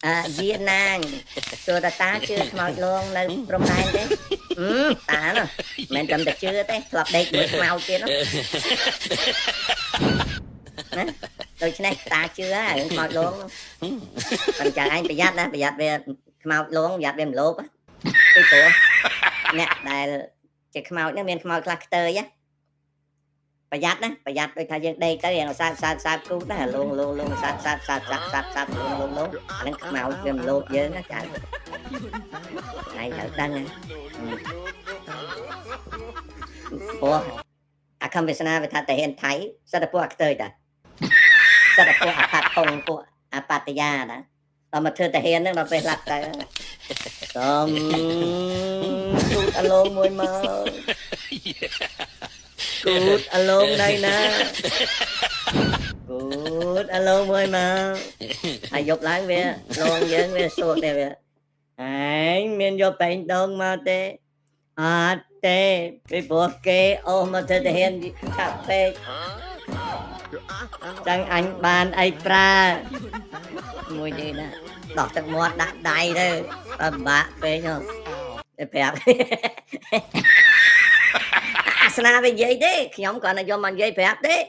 អើយាណាងសួរតាតាជឿខ្មោចលងនៅព្រំដែនទេអឺតានោះមិនត្រឹមតែជឿទេធ្លាប់ដេកមួយខ្មោចទៀតនោះណាដូច្នេះតាជឿហើយរឿងខ្មោចលងនោះប៉ុន្តែឯងប្រយ័ត្នណាប្រយ័ត្នវាខ្មោចលងប្រយ័ត្នវាមលោបពីព្រោះអ្នកដែលជាខ្មោចហ្នឹងមានខ្មោចខ្លះខ្ទើយណាប្រយ័ត្នណាប្រយ័ត្នដូចថាយើងដេកទៅយ៉ាងសាបសាបសាបគូតណាលងលងលងសាបសាបសាបសាបសាបសាបលងលងលងអាហ្នឹងខ្មោចវាមលោបយើងណាចៅឯងត្រូវដឹងណាព្រោះអាខំវាសនាវាថាតែហ៊ានថៃសិតតែពួកអាខ្ទើយតាសិតតែពួកអាផាត់ពងពួកអាបតយាណាដល់មកធ្វើតាហ៊ានហ្នឹងដល់ពេលឡាប់ទៅសំគូតអលងមួយមកគូតអលងណៃណាគូតអលងមួយមកហើយយប់ឡើងវាលងយើងវាសួរទេវាឯងមានយកបែងដងមកទេអត់ទេពីព្រោះគេអូសមកធ្វើតាហ៊ានឆាប់ពេកចឹងអញបានអីប្រើមួយទេណាដោះទឹកមាត់ដាក់ដៃទៅបើពិបាកពេកហ៎តែប្រាប់ អាសនាវានិយាយទេខ្ញុំគ្រាន់តែយកមកនិយាយប្រាប់ទេ។